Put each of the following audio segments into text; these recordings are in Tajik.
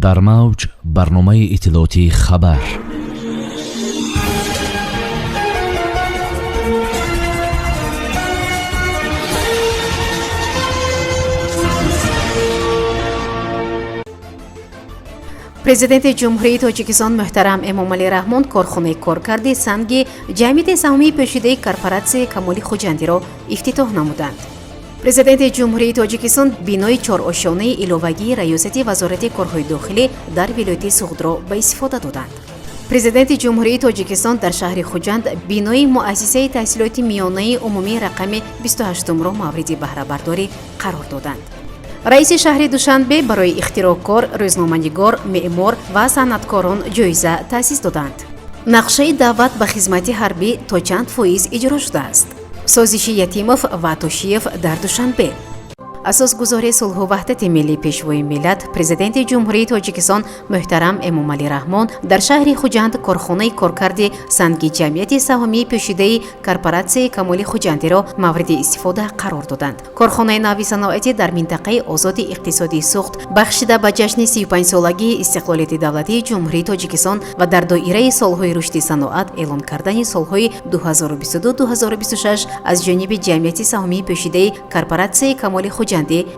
Дар мавҷ барномаи иттилоотии «Хабар». Президенти Ҷумҳурии Тоҷикистон муҳтарам Эмомалӣ Раҳмон корхонаи коркарди санги ҷамъияти саҳомии пӯшидаи корпоратсияи Камоли Хуҷандиро ифтитоҳ намуданд. Президенти Ҷумҳурии Тоҷикистон бинои чорошёнаи иловагии Раёсати Вазорати корҳои дохилӣ дар вилояти Суғдро ба истифода доданд. Президенти Ҷумҳурии Тоҷикистон дар шаҳри Хуҷанд бинои муассисаи таҳсилоти миёнаи умумии рақами 28-ро мавриди баҳрабардорӣ қарор доданд. Раиси шаҳри Душанбе барои ихтироъкор, рӯзноманигор, меъмор ва санъаткорон ҷоиза таъсис доданд. Нақшаи даъват ба хизмати ҳарбӣ то чанд фоиз иҷро шудааст? Созиши Ятимов ва Тошиев дар Душанбе. Асосгузори сулҳу ваҳдати миллӣ, Пешвои миллат, Президенти Ҷумҳурии Тоҷикистон муҳтарам Эмомалӣ Раҳмон дар шаҳри Хуҷанд корхонаи коркарди санги ҷамъияти саҳомии пӯшидаи корпоратсияи Камоли Хуҷандиро мавриди истифода қарор доданд. Корхонаи нави саноатӣ дар минтақаи озоди иқтисодии Суғд, бахшида ба ҷашни 35-солагии истиқлолияти давлатии Ҷумҳурии Тоҷикистон ва дар доираи солҳои рушди саноат эълон кардани солҳои 2022-2026, аз ҷониби ҷамъияти саҳомии пӯшидаи корпоратсияи Камоли Хуҷандӣ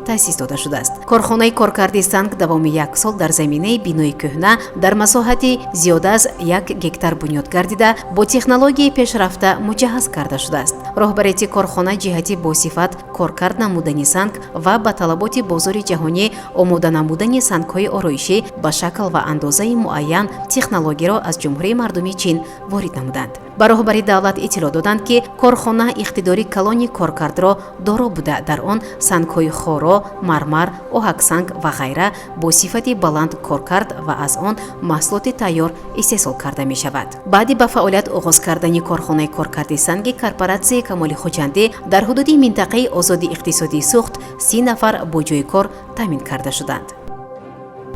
таъсис дода шудааст. Корхонаи коркарди санг давоми як сол дар заминаи бинои кӯҳна дар масоҳати зиёда аз 1 гектар бунёд гардида, бо технологияи пешрафта муҷаҳҳаз карда шудааст. Роҳбарияти корхона ҷиҳати босифат коркард намудани санг ва ба талаботи бозори ҷаҳонӣ омода намудани сангҳои ороишӣ ба шакл ва андозаи муайян технологияро аз Ҷумҳурии Мардумии Чин ворид намуданд. Ба роҳбари давлат иттилоъ доданд, ки корхона иқтидори калони коркардро доро буда, дар он сангҳои хоро, мармар, оҳаксанг ва ғайра бо сифати баланд коркард ва аз он маҳсулоти тайёр истеҳсол карда мешавад. Баъди ба фаъолият оғоз кардани корхонаи коркарди санги корпоратсияи Камоли Хуҷандӣ дар ҳудуди минтақаи озоди иқтисодии Суғд 30 нафар бо ҷойи кор таъмин карда шуданд.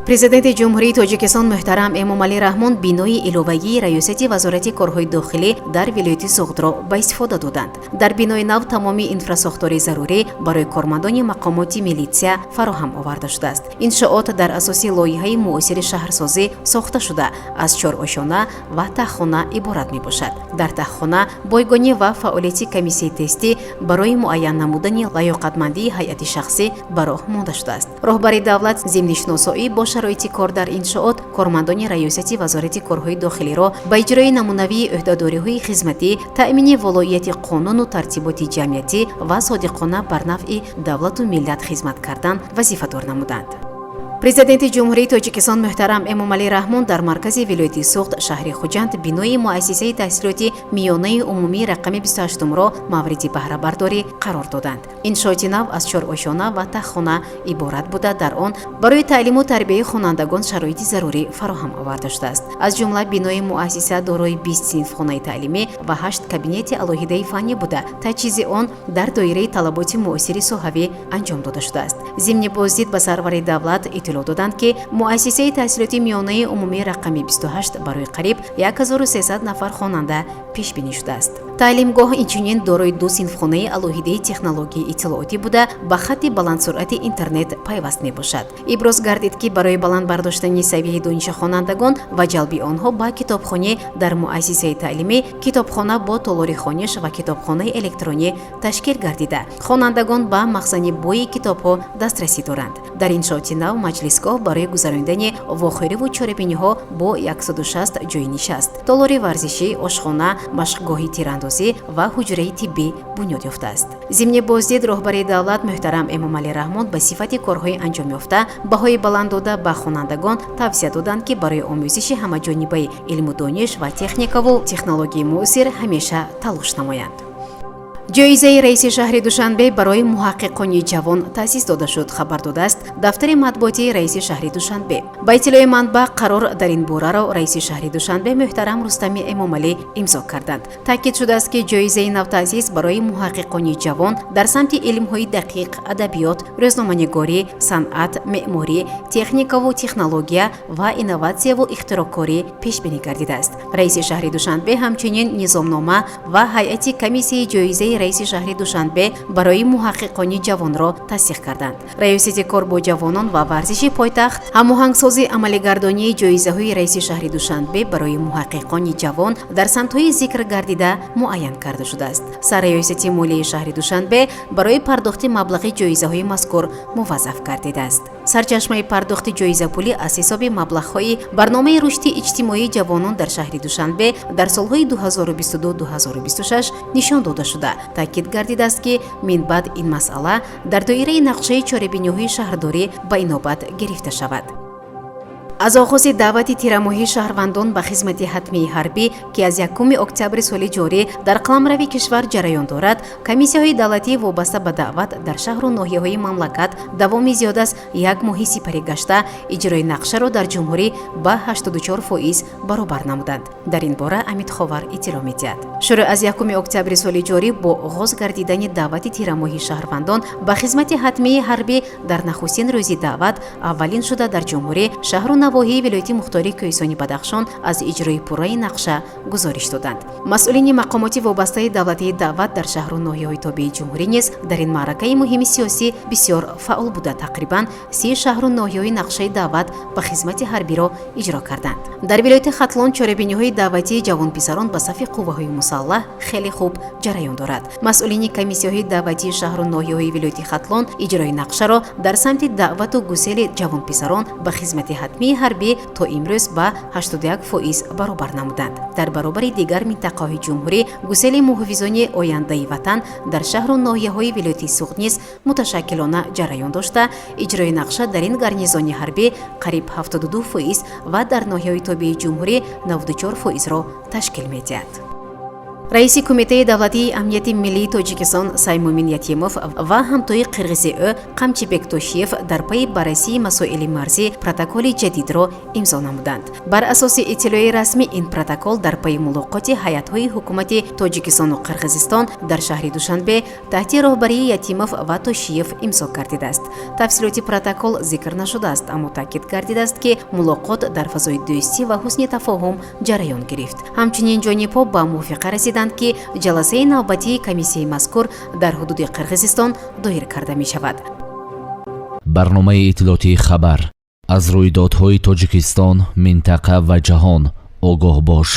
Президенти Ҷумҳурии Тоҷикистон муҳтарам Эмомалӣ Раҳмон бинои иловагии Раёсати Вазорати корҳои дохилӣ дар вилояти Суғдро ба истифода доданд. Дар бинои нав тамоми инфрасохтори зарурӣ барои кормандони мақомоти милитсия фароҳам оварда шудааст. Иншоот дар асоси лоиҳаи муосири шаҳрсозӣ сохта шуда, аз чор ошёна ва таҳхона иборат мебошад. Дар таҳхона бойгонӣ ва фаъолияти комиссияи тестӣ барои муайян намудани лаёқатмандии ҳайати шахсӣ ба роҳ монда шудааст. Роҳбари давлат зимни шиносоӣ бо шароити кор дар иншоот кормандони Раёсати Вазорати корҳои дохилиро ба иҷрои намунавии ӯҳдадориҳои хизматӣ, таъмини волоияти қонуну тартиботи ҷамъиятӣ ва содиқона бар нафъи давлату миллат хизмат кардан вазифадор намуданд. Президенти Ҷумҳурии Тоҷикистон муҳтарам Эмомалӣ Раҳмон дар маркази вилояти Суғд, шаҳри Хуҷанд, бинои муассисаи таҳсилоти миёнаи умумии рақами 28-ро мавриди баҳрабардорӣ қарор доданд. Иншооти нав аз чор ошёна ва таҳхона иборат буда, дар он барои таълиму тарбияи хонандагон шароити зарурӣ фароҳам оварда шудааст. Аз ҷумла бинои муассиса дорои 20 синфхонаи таълимӣ ва ҳашт кабинети алоҳидаи фаннӣ буда, таҷҳизи он дар доираи талаботи муосири соҳавӣ анҷом дода шудааст. Зимни боздид ба сарвари давлат иттилоъ доданд, ки муассисаи таҳсилоти миёнаи умумии рақами 28 барои қариб 1300 нафар хонанда пешбинӣ шудааст. Таълимгоҳ инчунин дорои ду синфхонаи алоҳидаи технологияи иттилоотӣ буда, ба хатти баландсуръати интернет пайваст мебошад. Иброз гардид, ки барои баланд бардоштани савияи дониши хонандагон ва ҷалби онҳо ба китобхонӣ дар муассисаи таълимӣ китобхона бо толори хониш ва китобхонаи электронӣ ташкил гардида, хонандагон ба махзани бои китобҳо дастрасӣ доранд. Дар иншооти нав маҷлисгоҳ барои гузаронидани вохӯриву чорабиниҳо бо 160 ҷойи нишаст, толори варзишӣ, ошхона, машқгоҳи тирандозӣ ва ҳуҷраи тиббӣ бунёд ёфтааст. Зимни боздид роҳбари давлат муҳтарам Эмомалӣ Раҳмон ба сифати корҳои анҷомёфта баҳои баланд дода, ба хонандагон тавсия доданд, ки барои омӯзиши ҳамаҷонибаи илму дониш ва техникаву технологияи муосир ҳамеша талош намоянд. Ҷоизаи раиси шаҳри Душанбе барои муҳаққиқони ҷавон таъсис дода шуд, хабар додааст дафтари матбуотии раиси шаҳри Душанбе. Ба иттилои манбаъ, қарор дар ин бораро раиси шаҳри Душанбе муҳтарам Рустами Эмомалӣ имзо карданд. Таъкид шудааст, ки ҷоизаи навтаъсис барои муҳаққиқони ҷавон дар самти илмҳои дақиқ, адабиёт, рӯзноманигорӣ, санъат, меъморӣ, техникаву технология ва инноватсияву ихтироъкорӣ пешбинӣ гардидааст. Раиси шаҳри Душанбе ҳамчунин низомнома ва ҳайати комиссияи ҷоизаи ҷоизаҳои раиси шаҳри Душанбе барои муҳаққиқони ҷавонро тасдиқ карданд. Раёсати кор бо ҷавонон ва варзиши пойтахт ҳамоҳангсозии амалигардонии ҷоизаҳои раиси шаҳри Душанбе барои муҳаққиқони ҷавон дар самтҳои зикр гардида муайян карда шудааст. Сарраёсати молияи шаҳри Душанбе барои пардохти маблағи ҷоизаҳои мазкур муваззаф гардидааст. Сарчашмаи пардохти ҷоизапулӣ аз ҳисоби маблағҳои барномаи рушди иҷтимоии ҷавонон дар шаҳри Душанбе дар солҳои 2022-2026 нишон дода шуда, таъкид гардидааст, ки минбаъд ин масъала дар доираи нақшаи чорабиниҳои шаҳрдорӣ ба инобат гирифта шавад. Аз оғози даъвати тирамоҳии шаҳрвандон ба хизмати ҳатмии ҳарбӣ, ки аз 1 октябри соли ҷорӣ дар қаламрави кишвар ҷараён дорад, комиссияҳои давлатии вобаста ба даъват дар шаҳру ноҳияҳои мамлакат давоми зиёд аз як моҳи сипарӣ гашта иҷрои нақшаро дар ҷумҳурӣ ба 84% баробар намуданд. Дар ин бора Амид Ховар иттилоъ медиҳад. Шурӯъ аз 1 октябри соли ҷорӣ бо оғоз гардидани даъвати тирамоҳии шаҳрвандон ба хизмати ҳатмии ҳарбӣ, дар нахустин рӯзи даъват аввалин шуда дар ҷумҳурӣ шаҳру навоҳии вилояти мухтори Кӯҳистони Бадахшон аз иҷрои пурраи нақша гузориш доданд. Масъулини мақомоти вобастаи давлатии даъват дар шаҳру ноҳияҳои тобеи ҷумҳурӣ низ дар ин маъракаи муҳими сиёсӣ бисёр фаъол буда, тақрибан 30 шаҳру ноҳияҳои нақшаи даъват ба хизмати ҳарбиро иҷро карданд. Дар вилояти Хатлон чорабиниҳои даъватии ҷавонписарон ба сафи қувваҳои мусаллаҳ хеле хуб ҷараён дорад. Масъулини комиссияҳои даъватии шаҳру ноҳияҳои вилояти Хатлон иҷрои нақшаро дар самти даъвату гусели ҷавонписарон ба хизмати ҳатмии ҳарбӣ то имрӯз ба 81% баробар намуданд. Дар баробари дигар минтақаҳои ҷумҳурӣ гусели муҳофизони ояндаи ватан дар шаҳру ноҳияҳои вилояти Суғд низ муташаккилона ҷараён дошта, иҷрои нақша дар ин гарнизони ҳарбӣ қариб 72% ва дар ноҳияҳои тобеи ҷумҳурӣ 94 фоизро ташкил медиҳад. Раиси Кумитаи давлатии амнияти миллии Тоҷикистон Саймумин Ятимов ва ҳамтои қирғизи ӯ Қамчибек Тошиев дар пайи баррасии масоили марзӣ протоколи ҷадидро имзо намуданд. Бар асоси иттилои расмӣ, ин протокол дар пайи мулоқоти ҳайатҳои ҳукумати Тоҷикистону Қирғизистон дар шаҳри Душанбе таҳти роҳбарии Ятимов ва Тошиев имзо гардидааст. Тафсилоти протокол зикр нашудааст, аммо таъкид гардидааст, ки мулоқот дар фазои дӯстӣ ва ҳусни тафоҳум ҷараён гирифт. Ҳамчунин ҷонибҳо ба мувофиқа расиданд, ки ҷаласаи навбатии комиссияи мазкур дар ҳудуди Қирғизистон доир карда мешавад. Барномаи иттилоотии «Хабар». Аз рӯйдодҳои Тоҷикистон, минтақа ва ҷаҳон огоҳ бош.